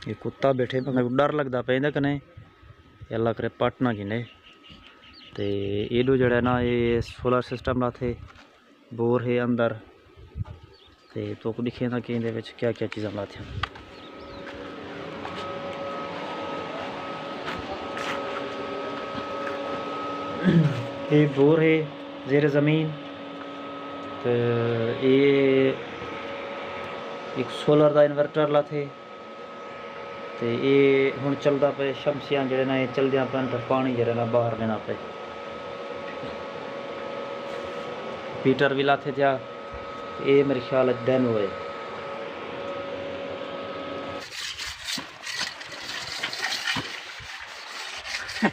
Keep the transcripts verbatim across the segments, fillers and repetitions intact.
یہ کتا بیٹھے، بندے کو ڈر لگدا پئے ایندا کنے، یہ اللہ کرے پٹ نہ گھنے۔ تے ایڈو جڑا ہے نا، یہ سولر سسٹم لاتھے، بور ہے اندر، تے تو کو دکھے نا کہ ایندے وچ کیا کیا چیزاں لاتھیاں۔ یہ بور ہے زیر زمین، تے یہ ایک سولر دا انورٹر لاتھے، تے اے ہݨ چلدا پئے، شمسیاں جیڑھے نا اے چلدیاں پئن تے پاݨی جیڑھا نا ٻاہر ویندا پئے۔ پیٹر وی لاتھے تھیا، اے میرے خیال اچ ڈینو ہے۔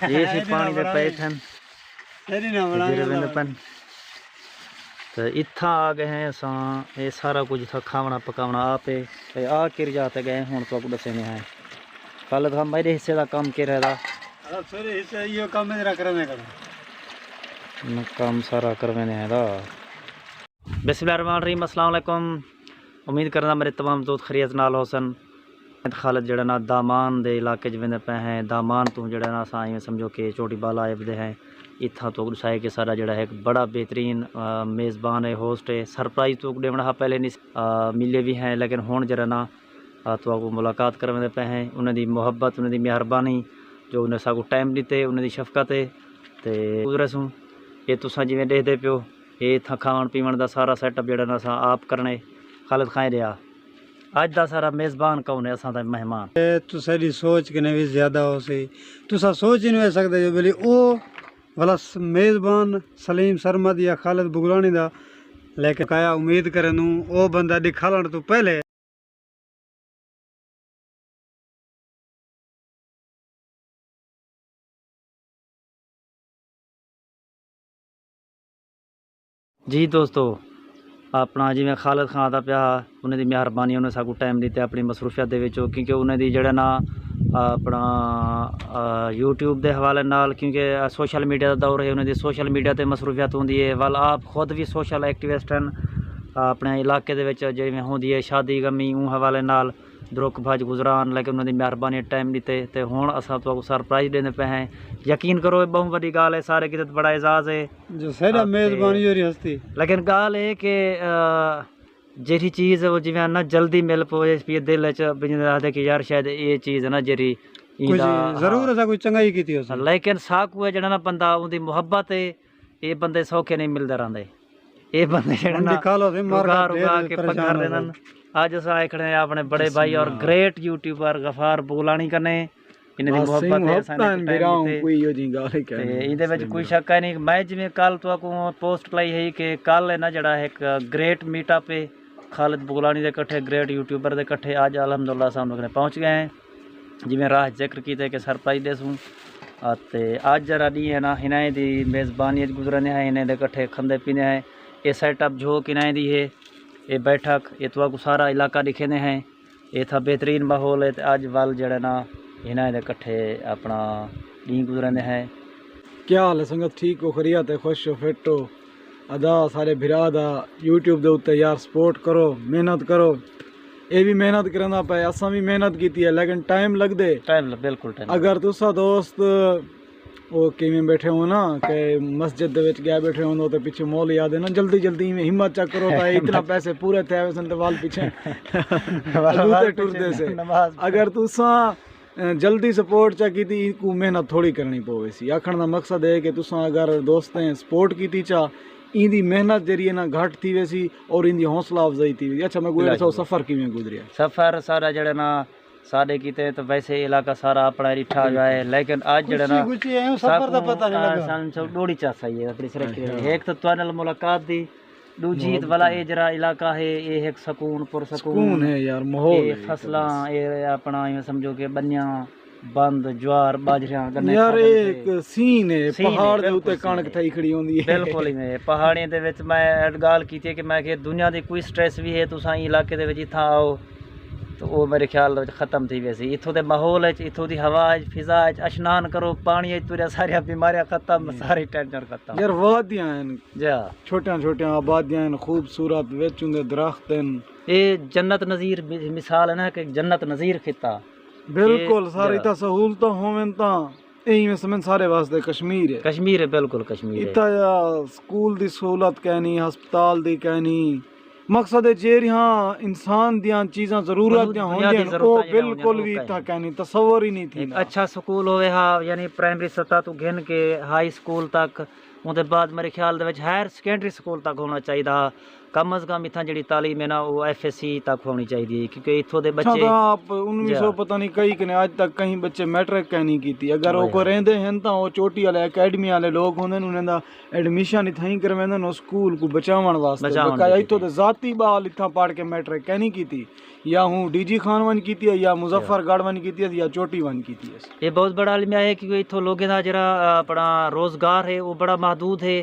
اے سی پاݨی دے پئے تھن۔ تیری نہ بنا جیڑھے کے ویندے لاوے۔ پن۔ تے اتھاں آ ڳئے ہیں اساں، اے سارا کجھ اتھاں کھاوݨا پکاوݨا آپ ہے۔ تے آ کر جا تے ڳئے، ہݨ تہاکوں ݙسیندے ہیں۔ پہلے تاں میݙے حصے دا کم کر ہے دا۔ ارے سارے حصے ایہو کم ہے جیڑھا کریندے کر۔ میں کم سارا کرویندے ہیں دا۔ بسم اللہ الرحمن الرحیم، السلام علیکم۔ امید کرنا میرے تمام دوست خیریت نال ہوسن۔ خالد جیڑھا نا دامان دے علاقے اچ ویندے پئے ہیں۔ دامان توں جیڑھا نا اساں ایویں سمجھو کہ چوٹی بالا ایب دے ہیں۔ اتھاں تہاکوں ݙسائے کہ ساݙا جیڑھا ہے ہک بڑا بہترین، آ، میزبان ہے، ہوسٹ ہے۔ سرپرائز تہاکوں ݙیوݨ ہا پہلے نہیں، آ، ملے وی ہیں، لیکن ہݨ جیڑھا نا، آ، تہاکوں ملاقات کرویندے پئے ہیں۔ انہاں دی محبت، انہاں دی مہربانی جو انہیں ساکوں ٹائم ݙتے، انہاں دی شفقت ہے۔ تے گزرے سوں، اے تساں جیویں ݙیہدے پیو، اے اتھاں کھاوݨ پیوݨ دا سارا سیٹ اپ جیڑھا نا اساں آپ کرݨے۔ خالد کھائیں رہیا۔ اڄ دا سارا میزبان کون ہے؟ اساں دا مہمان۔ اے تساں دی سوچ کنے وی زیادہ ہوسی۔ تساں سوچ ہی نہیں سڳدے جو بھلی او بھلا س-، میزبان سلیم سرمد یا خالد بغلانی دا، لیکن کایا امید کریندوں او بندہ ݙکھالݨ توں پہلے۔ جی دوستو، اپݨا جیویں خالد خان آہدا پیا ہا، انہیں دی مہربانی، انہیں ساکوں ٹائم ݙتے اپݨی مصروفیت دے وچوں، کیونکہ انہیں دی جیڑھا نا اپݨا، آ، یوٹیوب دے حوالے نال، کیونکہ سوشل میڈیا دا دور ہے، انہیں دی سوشل میڈیا تے مصروفیت ہوندی ہے۔ ول آپ خود وی سوشل ایکٹیوسٹ ہن، اپݨے علاقے دے وچ جیویں ہوندی ہے شادی غمی اوں حوالے نال، درک بھڄ گزران، لیکن انہاں دی مہربانی ٹائم ݙتے تے ہݨ اساں تہاکوں سرپرائز ݙیندے پئے ہیں۔ یقین کرو، اے ٻہوں وݙی ڳالھ ہے، سارے کیتے تے بڑا اعزاز ہے۔ جو سیݙا آ، تے میزبان ایہو جی ہستی۔ لیکن ڳالھ اے کہ، آ، جیڑھی چیز او جیویں نہ جلدی مل پوے پئی دل اچ، بندہ آہدے کہ یار شاید اے چیز ہے نا جیڑھی کجھ ایندا، ضرور ہاں۔ اساں کوئی چنڳائی کیتی ہوسی۔ لیکن ساکوں اے جیڑھا نا بندہ اوندی محبت ہے، اے بندے سوکھے نہیں ملدے رہندے۔ اے بندے جیڑھے ہݨ نا دکھا لو تے مار رگا کے رگا کے پریشان پکھر ہو رہے گئے۔ اج اساں آئے کھڑے ہیں اپنے بڑے بھائی اور گریٹ یوٹیوبر غفار بولانی کنے۔ انہیں دی محبت ہے، اساں نے ٹائم دیتے۔ کوئی ایہو جی ڳالھ ہی تے کائنی۔ ایندے وچ کوئی شک ہے نہیں۔ میں جویں کل تہاکوں پوسٹ پلائی ہے کہ کل ہے نا جیڑھا ہک گریٹ میٹ اپ ہے خالد بغلانی دے کٹھے، گریٹ یوٹیوبر دے کٹھے۔ اج الحمدللہ اساں انہاں کنے پہنچ ڳئے ہیں۔ جیویں راہ ذکر کیتے کہ سرپرائز ݙیسوں۔ اتے اڄ جیڑھا ݙینہہ ہے نا، ہنائیں دی میزبانی اچ گزرندے ہیں، ہنائیں دے کٹھے کھندے پیندے ہیں۔ اے سیٹ اپ جھوک ہنائیں دی ہے، اے بیٹھک، اے تہاکوں سارا علاقہ ݙکھیندے ہیں۔ اے تھا بہترین ماحول ہے تے اڄ ول جیڑھا نا، ہنائیں دے کٹھے اپݨا ݙینہہ گزریندے ہیں۔ کیا حال ہے سنگت؟ ٹھیک ہو؟ خیریت ہے؟ خوش ہو؟ فٹ ہو؟ ادا سارے بھرا دا یوٹیوب دے اُتے یار سپورٹ کرو، محنت کرو۔ اے وی محنت کریندا پئے، اساں وی محنت کیتی ہے، لیکن ٹائم لڳدے۔ ٹائم ل-، بالکل ٹائم۔ اگر تساں دوست او کیویں بیٹھے ہو نا کہ مسجد دے وچ ڳئے بیٹھے ہوندو تے پچھے مولوی آہدے نا، "جلدی جلدی ایویں ہمت چا کرو تاں اتنا پیسے پورے تھئے ویسن تے ول پچھے ول اڳوں تے ول ٹردے پچھے سے۔" نماز اگر تساں جلدی سپورٹ چا کیتی، اینکوں محنت تھوڑی کرݨی پوویسی۔ آکھݨ دا مقصد ہے کہ تساں اگر دوستیں سپورٹ کیتی چا، ایندی محنت جیڑھی ہے نا گھٹ تھی ویسی اور ایندی حوصلہ افزائی تھی ویسی۔ اچھا، میں کوئی ݙساؤ سفر کیویں گزریا؟ سفر سارا جیڑھا نا ساݙے کیتے تاں ویسے علاقہ سارا اپݨا ݙٹھا ہویا ہے، لیکن اڄ جیڑھا نا ساکوں، سفر دا پتہ نہیں لڳا۔ سن سو ݙوڑی چس آئی ہے اپݨی سرکی۔ ہک تاں تہاݙے نال ملاقات دی، ݙوجھی ولا اے جیڑھا علاقہ ہے، اے ہک سکون، پر سکون سکون ہے یار، ماحول اے، ہے فصلاں، اے اپݨا ایویں سمجھو کہ ٻنیاں، بند، جوار، ٻاجھریاں، گنے یار، اے ہک سین ہے، سین ہے، پہاڑ دے اُتے کݨک تھئی کھڑی ہوندی ہے۔ بالکل ایویں ہے۔ پہاڑیں دے وچ میں اے ڳالھ کیتی ہے کہ میں کہ دنیا دی کوئی سٹریس وی ہے، تساں ایں علاقے دے وچ اتھاں آؤ، تو او میرے خیال وچ ختم تھی ویسی۔ اتھوں دے ماحول وچ، اتھوں دی ہوا وچ، فضا وچ اشنان کرو، پاݨی وچ تریا، ساریاں بیماریاں ختم، ساری ٹینشن ختم۔ یار، وادیاں ہن۔ جی ہاں۔ چھوٹیاں چھوٹیاں آبادیاں ہن، خوبصورت، وچ اوندے درخت ہن۔ اے جنت نظیر م-، مثال ہے نا کہ جنت نظیر خطہ۔ بالکل سر، اتھاں سہولتاں ہوون تاں ایویں سمجھ سارے واسطے کشمیر ہے۔ کشمیر ہے، بالکل کشمیر ہے۔ اتھاں یا سکول دی سہولت کائنی، ہسپتال دی کائنی، مقصد ہے جیڑھیاں انسان دیاں چیزاں ضرورت دیاں ہوندیاں ہن، او بالکل وی اتھاں کائنی، تصور ہی نہیں تھیندا۔ اچھا سکول ہووے ہا، یعنی پرائمری سطح توں گھن کے ہائی سکول تک، اوندے بعد میرے خیال دے وچ ہائر سیکنڈری سکول تک ہونا چاہیدا ہا۔ کم از کم اتھاں جیڑھی تعلیم ہے نا، او ایف ایس سی تک ہونی چاہیدی ہے، کیونکہ اتھوں دے بچے تاں آپ انویں سو پتہ نہیں کئی کنے اج تک کہیں بچے میٹرک کائنی کیتی۔ اگر او کوئی رہندے ہن تاں او چوٹی والے اکیڈمی والے لوگ ہوندن، انہاں دا ایڈمیشن اتھائیں کرویندن، او سکول کوں بچاوݨ واسطے۔ بقایا اتھوں دے ذاتی ٻال اتھاں پڑھ کے میٹرک کائنی کیتی، یا ہوں ڈی جی خان ونڄ کیتی ہے، یا مظفر گڑھ ونڄ کیتی ہے، یا چوٹی ونڄ کیتی ہے۔ یہ بہت بڑا المیہ ہے، کیونکہ اتھوں لوگیں دا جڑا اپنا روزگار ہے، وہ بڑا محدود ہے۔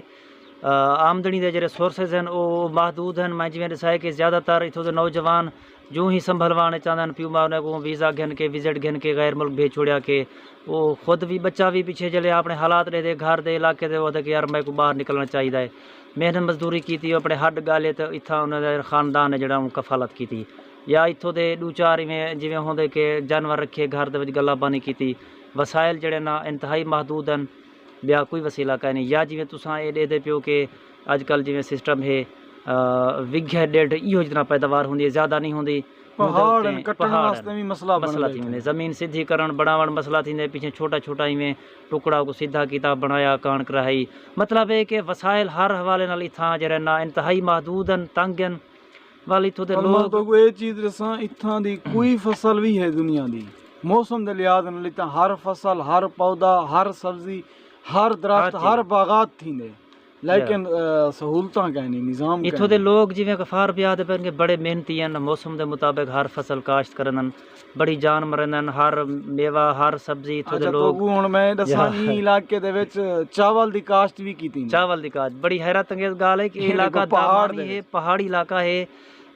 آمدنی دے جڑے سورسز ہن، او محدود ہن۔ میں جیویں ݙسائے کہ زیادہ تر اتھوں دے نوجوان جوں ہی سنبھلواݨ چاہندن، پیو ماء انہاں کوں ویزا گھن کے، وزٹ گھن کے غیر ملک بھیج چھوڑیا کہ او خود وی، بچہ وی پچھے جلے اپݨے حالات ݙیہدے، گھر دے، علاقے دے، او آہدے کہ یار میکوں ٻاہر نکلݨا چاہیدا ہے۔ محنت مزدوری کیتی، اپݨے ہݙ ڳالے تے اتھاں انہاں دے خاندان نے جڑا اوں کفالت کیتی۔ یا اتھوں دے ݙو چار ایویں جیویں ہوندے کہ جانور رکھے، گھر دے وچ گلہ بانی کیتی۔ وسائل جڑے نا انتہائی محدود ہن۔ ٻیا کوئی وسیلہ کائنی۔ یا جیویں تساں اے ݙیہدے پیو کہ اڄ کل جیویں سسٹم ہے، وگھے ݙیڈھ ایہو جتنا پیداوار ہوندی ہے، زیادہ نہیں ہوندی۔ پہاڑ ہن، کٹݨ واسطے وی مسئلہ بݨدا تھیندے۔ زمین سدھی کرݨ، بݨاوݨ مسئلہ تھیندے، پچھے چھوٹا چھوٹا ایویں ٹکڑا کوں سدھا کیتا، بݨایا، کݨک رہائی۔ مطلب ہے کہ وسائل ہر حوالے نال اتھاں جیڑھے نا انتہائی محدود ہن، تنگ ہن۔ ول اتھوں دے لوگ، میں تہاکوں اے چیز ݙساں، اتھاں دی کوئی فصل وی ہے دنیا دی، موسم دے لحاظ نال اتھاں ہر فصل، ہر پودا، ہر سبزی، ہر درخت، ہر باغات تھیندے۔ لیکن سہولتاں کائنی، نظام کائنی۔ اتھوں دے لوگ جیویں غفار بھیا آہدے پئن کہ بڑے محنتی ہن، موسم دے مطابق ہر فصل کاشت کریندن، بڑی جان مریندن، ہر میوہ، ہر سبزی اتھوں دے لوگ۔ اچھا، تہاکوں ہݨ میں ݙساں، ایں علاقے دے وچ چاول دی کاشت وی کیتی۔ چاول دی کاشت بڑی حیرت انگیز ڳالھ ہے کہ اے علاقہ دامانی ہے، پہاڑی علاقہ ہے۔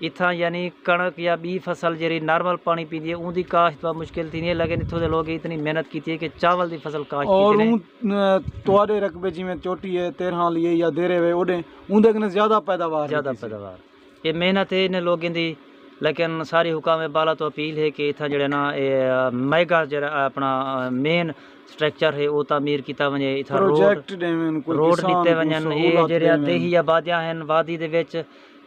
اتھاں یعنی کݨک یا ٻی فصل جیڑھی نارمل پاݨی پیندی ہے، اوندی کاشت بہت مشکل تھیندی ہے، لیکن اتھوں دے لوگ اتنی محنت کیتی ہے کہ چاول دی فصل کاشت کیتی ہے۔ اور اوں تہاݙے رقبے جیویں چوٹی ہے، تیرھاں لیے یا دیرے وے اوݙے، اوندے کنے زیادہ پیداوار، زیادہ پیداوار۔ یہ محنت ہے انہیں لوگوں دی، لیکن ساری حکام بالا تو اپیل ہے کہ اتھاں جڑے نا، اے میگا جڑا اپنا مین سٹرکچر ہے، او تعمیر کیتا ونجے۔ اتھاں روڈ، روڈ ݙتے ونجن۔ اے جڑے دیہی آبادیاں ہن وادی دے وچ،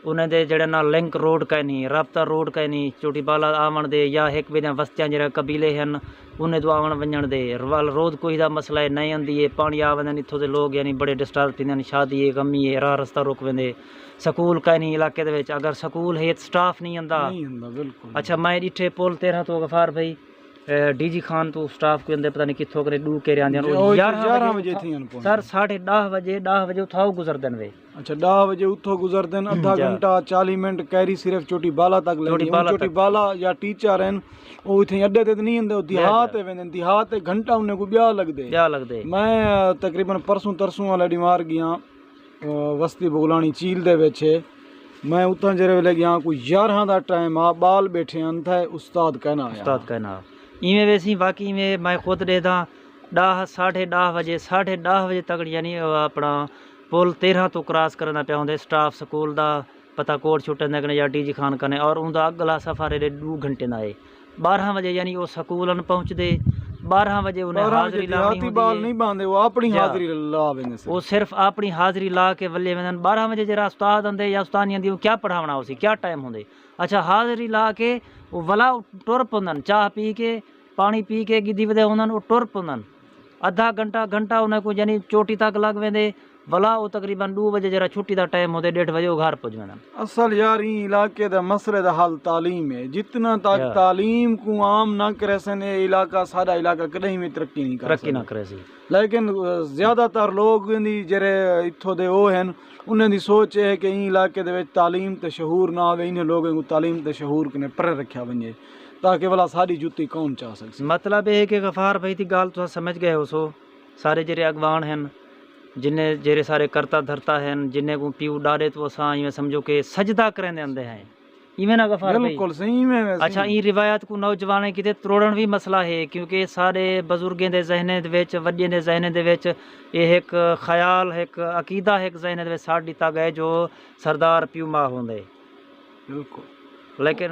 انہیں دے جڑے نا لنک روڈ کائنی، رابطہ روڈ کائنی، چوٹی بالا آوݨ دے یا ہک ٻئے دیاں وستیاں جڑے قبیلے ہن، انہیں توں آوݨ ونڄݨ دے۔ ول روڈ کوئی دا مسئلہ ہے، نئیں آندی ہے، پاݨی آ ویندن، اتھوں دے لوگ یعنی بڑے ڈسٹرب تھیندن، شادی ہے، غمی ہے، راہ رستہ رک ویندے۔ سکول کائنی علاقے دے وچ، اگر سکول ہے تاں سٹاف نہیں آندا۔ نہیں آندا، بالکل۔ اچھا، میں ݙٹھے پل تیرھاں توں غفار بھائی، اے، ڈی جی خان توں سٹاف کوئی آندے، پتہ نہیں کتھوں کرے، ݙو کیرے آندے ہن۔ او یارھاں وڄے تھیندن پہنچدے۔ سر، ساڑھے ݙاہ وڄے، ݙاہ وڄے اتھاں گزردن وے۔ اچھا، ݙاہ وڄے اتھوں گزردن، ادھا گھنٹہ، چالیہہ منٹ کیری صرف چوٹی بالا تک لیندی۔ چوٹی بالا یا ٹیچر ہن، او اتھیں اڈے تے نہیں ہوندے، او دیہات تے ویندن، دیہات تے گھنٹہ انہیں کوں ٻیا لڳدے۔ ٻیا لڳدے۔ میں تقریباً پرسوں ترسوں والے ݙینہوار ڳیاں، وستی بغلانی چیل دے وچ ہے۔ میں اتھاں جیڑھے ویلے ڳیاں، کوئی یارھاں دا ٹائم آ، ٻال ٻیٹھے ہن، تھئے استاد کائنا آیا۔ استاد کائنا۔ ایویں ویسی واقعی میں، میں خود ݙیہداں، ݙاہ، ساڑھے ݙاہ وڄے، ساڑھے ݙاہ وڄے تک یعنی اپنا پل تیرھاں توں کراس کرݨا پیا ہوندے، سٹاف سکول دا پتہ کوٹ چھٹن دے کنے یا ڈی جی خان کنے، اور اوندا اڳلا سفر ایݙے ݙو گھنٹے دا ہے۔ ٻارھاں وڄے یعنی او سکول ہن پہنچدے، ٻارھاں وڄے انہیں حاضری لاوݨی ہوندی ہے۔ ٻال نہیں ٻاہندے، او اپݨی حاضری لا ویندے۔ او صرف اپݨی حاضری لا کے ولے ویندن۔ ٻارھاں وڄے جیڑھا استاد آندے یا استاد نہیں آندی، او کیا پڑھاوݨا ہوسی، کیا ٹائم ہوندے؟ اچھا، حاضری لا کے او ولا ٹر پوندن، چاہ پی کے، پاݨی پی کے گدھی ودے ہوندن، او ٹر پوندن۔ ادھا گھنٹہ، گھنٹہ انہیں کوں یعنی چوٹی تک لڳ ویندے۔ ولا او تقریباً ݙو وڄے جیڑھا چھٹی دا ٹائم ہوندے، ݙیڈھ وڄے او گھر پڄ ویندن۔ اصل یار، ایں علاقے دا مسئلے دا حل تعلیم ہے۔ جتنا تک تعلیم کوں عام نہ کریسن، اے علاقہ، ساݙا علاقہ کݙاہیں وی ترقی نہیں کر سڳدا۔ ترقی نہ کریسی۔ لیکن زیادہ تر لوگ دی جیڑھے اتھوں دے او ہن، انہیں دی سوچ اے ہے کہ ایں علاقے دے وچ تعلیم تے شعور نہ ہووے، انہیں لوگوں کوں تعلیم تے شعور کنے پرے رکھیا ونڄے، تاکہ ولا ساݙی جتی کون چا سڳسی۔ مطلب اے ہے کہ غفار بھائی دی ڳالھ تساں سمجھ ڳئے ہوسو، سارے جیڑھے اڳواݨ ہن، جنہیں جیڑھے سارے کرتا دھرتا ہن، جنہیں کوں پیو ݙاݙے توں اساں ایویں سمجھو کہ سجدہ کریندے آندے ہیں۔ ایویں نا غفار بھائی؟ بالکل صحیح، ایویں ویسے۔ اچھا، ایں روایت کوں نوجوانیں کیتے تروڑݨ وی مسئلہ ہے، کیونکہ سارے بزرگیں دے ذہنیں دے وچ، وݙیاں دے ذہنیں دے وچ اے ہک خیال، ہک عقیدہ، ہک ذہن دے وچ سٹ ݙتا ڳئے جو سردار پیو ماء ہوندے۔ بالکل۔ لیکن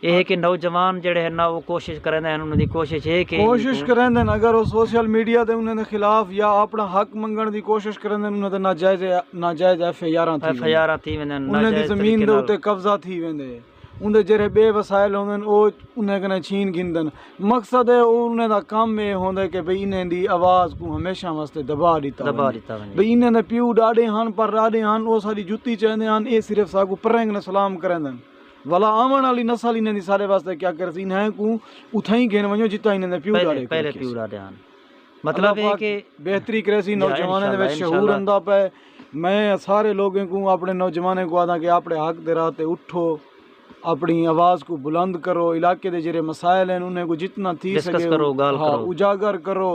اے ہے کہ نوجوان جڑے ہن نا، او کوشش کریندے ہن، انہاں دی کوشش ہے کہ کوشش کریندن۔ اگر او سوشل میڈیا تے انہاں دے خلاف یا اپنا حق منگݨ دی کوشش کریندن، انہاں تے ناجائز، ناجائز ایف آئی آراں تھی ایف آئی آراں تھی ویندن، انہاں دی ناجائز زمین طریقے دے نال۔ اتے قبضہ تھی ویندے۔ اوندے جڑے ٻئے وسائل ہوندن، او انہاں کنے چھین گھندن۔ مقصد ہے، او انہاں دا کم اے ہوندا کہ بھئی انہاں دی آواز کوں ہمیشہ واسطے دبا ݙتا دبا ونڄے۔ ݙتا ونڄے۔ بھئی انہاں دے پیو ݙاݙے ہن، پر ݙاݙے ہن، او ساݙی جتی چاہندے ہن، اے صرف ساکوں پرینگ نے سلام کریندن۔ ولا آوݨ والی نسل انہاں دی ساݙے واسطے کیا کرسی؟ انہاں کوں اتھائیں گھن ونڄو جتھاں انہاں دے پیو پہلے ݙاݙے پہلے کوں پیو رکھیسی۔ ݙاݙے ہن۔ مطلب اللہ ہے پاک کہ بہتری کریسی، یا نوجواناں دے انشاءاللہ، وچ شعور انشاءاللہ۔ آندا پئے۔ میں سارے لوگیں کوں، اپݨے نوجوانیں کوں آہداں کہ اپݨے حق دے راہ تے اٹھو، اپݨی آواز کوں بلند کرو، علاقے دے جڑے مسائل ہن انہیں کوں جتنا تھی ڈسکس سڳے کرو، ڳالھ ہاں کرو۔ اجاگر کرو،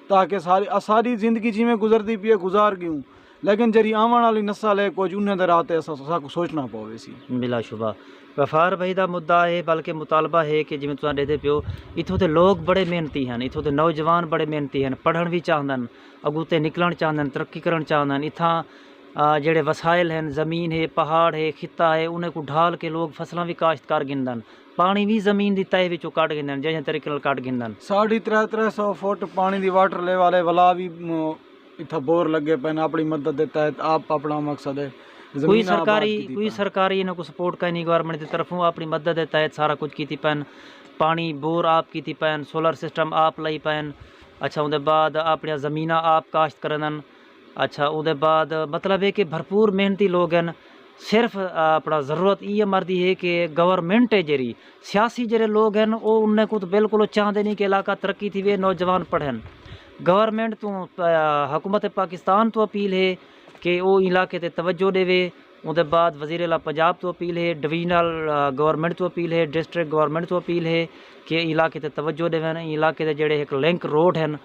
تاکہ ساری اساݙی زندگی جیویں گزردی پئی ہے گزار ڳیوں، لیکن جڑی آوݨ والی نسل ہے کجھ انہیں دے راہ تے اساں ساکوں سوچݨا پویسی۔ بلا شبہ غفار بھائی دا مدعا ہے، بلکہ مطالبہ ہے کہ جیویں تساں ݙیہدے پیو، اتھوں دے لوگ بڑے محنتی ہن، اتھوں دے نوجوان بڑے محنتی ہن، پڑھݨ وی چاہندن، اڳوں تے نکلݨ چاہندن، ترقی کرݨ چاہندن۔ اتھاں آ، جڑے وسائل ہن، زمین ہے، پہاڑ ہے، خطہ ہے، انہیں کوں ڈھال کے لوگ فصلاں وی کاشت کر گھندن، پاݨی وی زمین دی تہہ وچوں کڈھ گھندن، جیجھے طریقے نال کڈھ گھندن۔ ساڑھی ترے ترے سو فٹ پانی دی واٹر لیول ہے، ولا وی اتھا بور لگے پئن، اپݨی مدد دے تحت آپ اپݨا مقصد ہے کوئی سرکاری کوئی سرکاری انہاں کوں سپورٹ کائنی، گورنمنٹ دی طرفوں اپݨی مدد دے تحت سارا کجھ کیتی پئن۔ پاݨی بور آپ کیتی پئن، سولر سسٹم آپ لائی پئن۔ اچھا اوندے بعد اپݨیاں زمیناں آپ کاشت کریندن۔ اچھا اوندے بعد مطلب ہے کہ بھرپور محنتی لوگ ہن۔ صرف اپݨا ضرورت ایہ مردی ہے کہ گورنمنٹ ہے جیڑھی، سیاسی جیڑھے لوگ ہن او انہیں کوں تاں بالکل او چاہندے نی کہ علاقہ ترقی تھیوے، نوجوان پڑھن۔ گورنمنٹ توں حکومت پاکستان توں اپیل ہے کہ او علاقے تے توجہ ݙیوے۔ اوندے بعد وزیر اعلیٰ پنجاب توں اپیل ہے، ڈویژنل گورنمنٹ توں اپیل ہے، ڈسٹرکٹ گورنمنٹ توں اپیل ہے کہ علاقے تے توجہ ݙیون۔ علاقے دے جیڑھے ہک لنک روڈ ہن،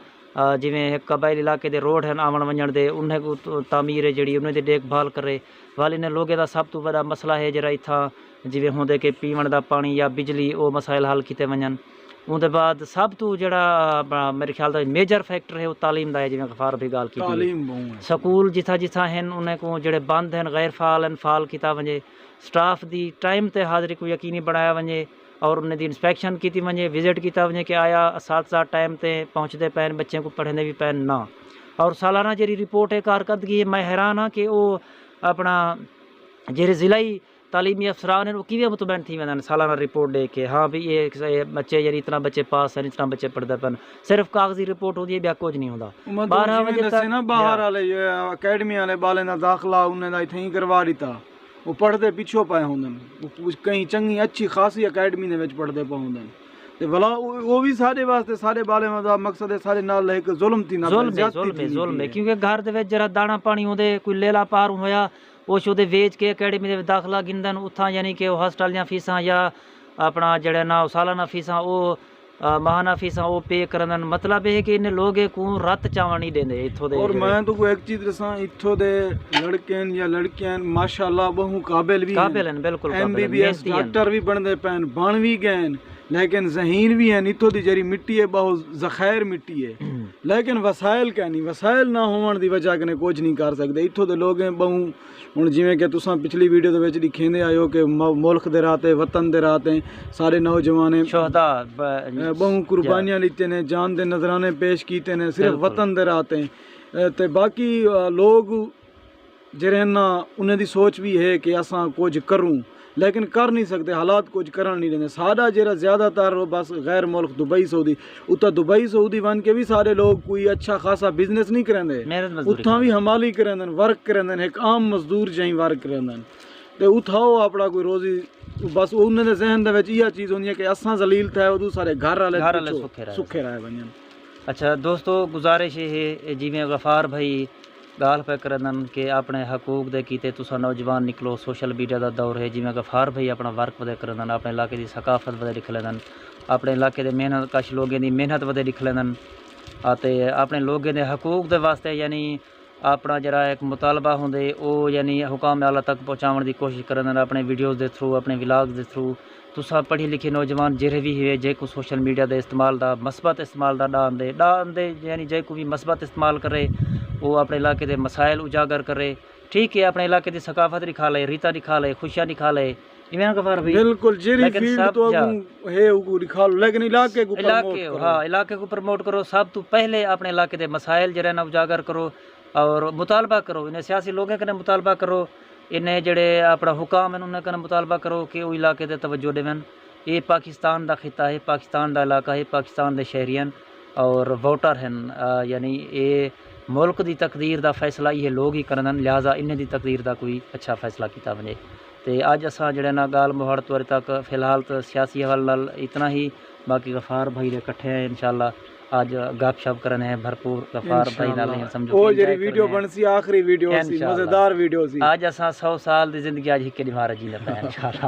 جیویں ہک قبائلی علاقے دے روڈ ہن آوݨ ونڄݨ دے، انہیں کوں تعمیر ہے جیڑھی انہیں دی ݙیکھ بھال کرے۔ ول انہیں لوگیں دا سب توں وݙا مسئلہ ہے جیڑھا اتھاں جیویں ہوندے کہ پیوݨ دا پاݨی یا بجلی، او مسائل حل کیتے ونڄن۔ اوندے بعد سب توں جیڑھا میرے خیال دا میجر فیکٹر ہے او تعلیم دا ہے، جیویں غفار بھئی ڳالھ کیتی ہے۔ سکول جتھاں جتھاں ہن انہیں کوں جیڑھے بند ہن، غیر فعال ہن، فعال کیتا ونڄے۔ سٹاف دی ٹائم تے حاضری کوں یقینی بݨایا ونڄے اور انہیں دی انسپیکشن کیتی ونڄے، وزٹ کیتا ونڄے کہ آیا اساتذہ ٹائم تے پہنچدے پئن، بچیں کوں پڑھیندے وی پئن نہ۔ اور سالانہ جیڑھی رپورٹ ہے کارکردگی ہے، میں حیران ہاں کہ او اپݨا جیڑھے ضلعی تعلیمی افسران ہن او کیویں مطمئن تھی ویندن سالانہ رپورٹ ݙیکھ کے، ہاں بھئی اے بچے یعنی اتنا بچے پاس ہن، اتنا بچے پڑھدے پئن؟ صرف کاغذی رپورٹ ہوندی ہے، ٻیا کجھ نہیں ہوندا۔ ٻارہاں وجے تک نا باہر والے اکیڈمی والے ٻالیں دا داخلہ انہیں دا اتھائیں کروا ݙتا۔ او پڑھدے پچھوں پئے ہوندن، کہیں چنگی اچھی خاصی اکیڈمی دے وچ پڑھدے پئے ہوندن۔ تے ولا او وی ساݙے واسطے، ساݙے ٻالیں دا مقصد ہے، ساݙے نال ہک ظلم تھیندا پئے، ظلم ہے، ظلم ہے، ظلم ہے، کیونکہ گھر دے وچ جیڑھا داݨا پاݨی ہوندے، کوئی لیلا پار ہویا، او شودے ویچ کے اکیڈمی دے وچ داخلہ گھندن، اتھاں یعنی کہ او ہاسٹل دیاں فیساں یا اپݨا جیڑھا نا او سالانہ فیساں او ماہانہ فیساں او پے کریندن۔ مطلب اے ہے کہ انہیں لوگیں کوں رت چاوݨ نی ݙیندے اتھوں دے۔ اور میں تہاکوں ہک چیز ݙساں، اتھوں دے لڑکے ہن یا لڑکیاں ہن، ماشاءاللہ ٻہوں قابل وی ہن، قابل ہن، بالکل قابل ہن، ایم بی بی ایس محنتی ہن۔ ڈاکٹر وی بݨدے پئن، بݨ وی ڳئے ہن، لیکن ذہین وی ہن۔ اتھوں دی جیڑھی مٹی ہے ٻہوں ذخائر مٹی ہے، لیکن وسائل کائنی، وسائل نہ ہووݨ دی وجہ کنے کجھ نی کر سڳدے۔ اتھوں دے لوگیں ٻہوں ہݨ جیویں کہ تساں پچھلی ویڈیو دے وچ ݙکھیندے آئے ہو کہ ملک دے راہ تے، وطن دے راہ تے سارے نوجوانیں شہدا ٻہوں قربانیاں ݙتیاں نے، جان دے نذرانے پیش کیتے نے صرف وطن دے راہ تے۔ تے باقی لوگ جیڑھے ہن نا، انہیں دی سوچ وی ہے کہ اساں کجھ کروں، لیکن کر نی سڳدے، حالات کجھ کرݨ نی ݙیندے۔ ساݙا جیڑھا زیادہ تر او بس غیر ملک دبئی سعودی، اتھاں دبئی سعودی ونڄ کے وی سارے لوگ کوئی اچھا خاصا بزنس نی کریندے، اتھاں وی حمالی کریندن، ورک کریندن، ہک عام مزدور جئیں ورک کریندن۔ تے اتھاں او اپݨا کوئی روزی، بس انہیں دے ذہن دے وچ ایہا چیز ہوندی ہے کہ اساں ذلیل تھئے، ادوں سارے گھر والے سکھے رہ ونڄن۔ اچھا دوستو، گزارش اے ہے جیویں غفار بھائی ڳالھ پئے کریندن کہ اپݨے حقوق دے کیتے تساں نوجوان نکلو، سوشل میڈیا دا دور ہے، جیویں غفار بھائی اپݨا ورک ودے کریندن، اپݨے علاقے دی ثقافت ودے ݙکھلیندن، اپݨے علاقے دے محنت کش لوگیں دی محنت ودے ݙکھلیندن، اتے اپݨے لوگیں دے حقوق دے واسطے یعنی اپݨا جیڑھا ہک مطالبہ ہوندے او یعنی حکام اعلیٰ تک پہنچاوݨ دی کوشش کریندن، اپݨے ویڈیوز دے تھرو، اپݨے ولاگز دے تھرو۔ تساں پڑھی لکھی نوجوان جیڑھے وی ہوئے جیکوں سوشل میڈیا دے استعمال دا، مثبت استعمال دا ݙاہندے، ݙاہندے یعنی جیکوں وی مثبت استعمال کرے، او اپݨے علاقے دے مسائل اجاگر کرے، ٹھیک ہے، اپݨے علاقے دی ثقافت ݙکھالے، ریتاں ݙکھالے، خوشیاں ݙکھالے، ایویں نا غفار بھائی؟ بالکل، جیڑھی لیکن فیلڈ صاحب، تو جا۔ اڳوں ہے، اوکوں ݙکھا لو، لیکن علاقے کوں پروموٹ علاقے، کرو۔ ہاں، علاقے کوں پروموٹ کرو۔ سب توں پہلے اپݨے علاقے دے مسائل جیڑھے نا اجاگر کرو اور مطالبہ کرو، انہیں سیاسی لوگوں کنے مطالبہ کرو، انہیں جیڑھے اپݨا حکام ہیں انہیں کنے مطالبہ کرو کہ وہ علاقے تے توجہ ݙیون۔ یہ پاکستان دا خطہ ہے، پاکستان دا علاقہ ہے، پاکستان دے شہری ہیں اور ووٹر ہیں، آ، یعنی یہ ملک دی تقدیر دا فیصلہ یہ لوگ ہی کرن، لہذا انہیں دی تقدیر دا کوئی اچھا فیصلہ کیتا ونجے۔ تے اڄ اساں جیڑھے نا ڳالھ مہاڑ توڑے تک فی الحال تو سیاسی حوالے نال اتنا ہی، باقی غفار بھائی دے کٹھے ہیں انشاءاللہ، اڄ گپ شپ کرنے ہیں بھرپور غفار بھائی نال، انشاءاللہ۔ سمجھو او کہ جیڑھی انجوائے ویڈیو کرنے ہیں۔ بݨسی، آخری ویڈیو سی، انشاءاللہ۔ مزیدار ویڈیو سی۔ اڄ اساں سو سال دی زندگی اڄ ہکے ݙیہاڑ جیندے پئے ہیں انشاءاللہ۔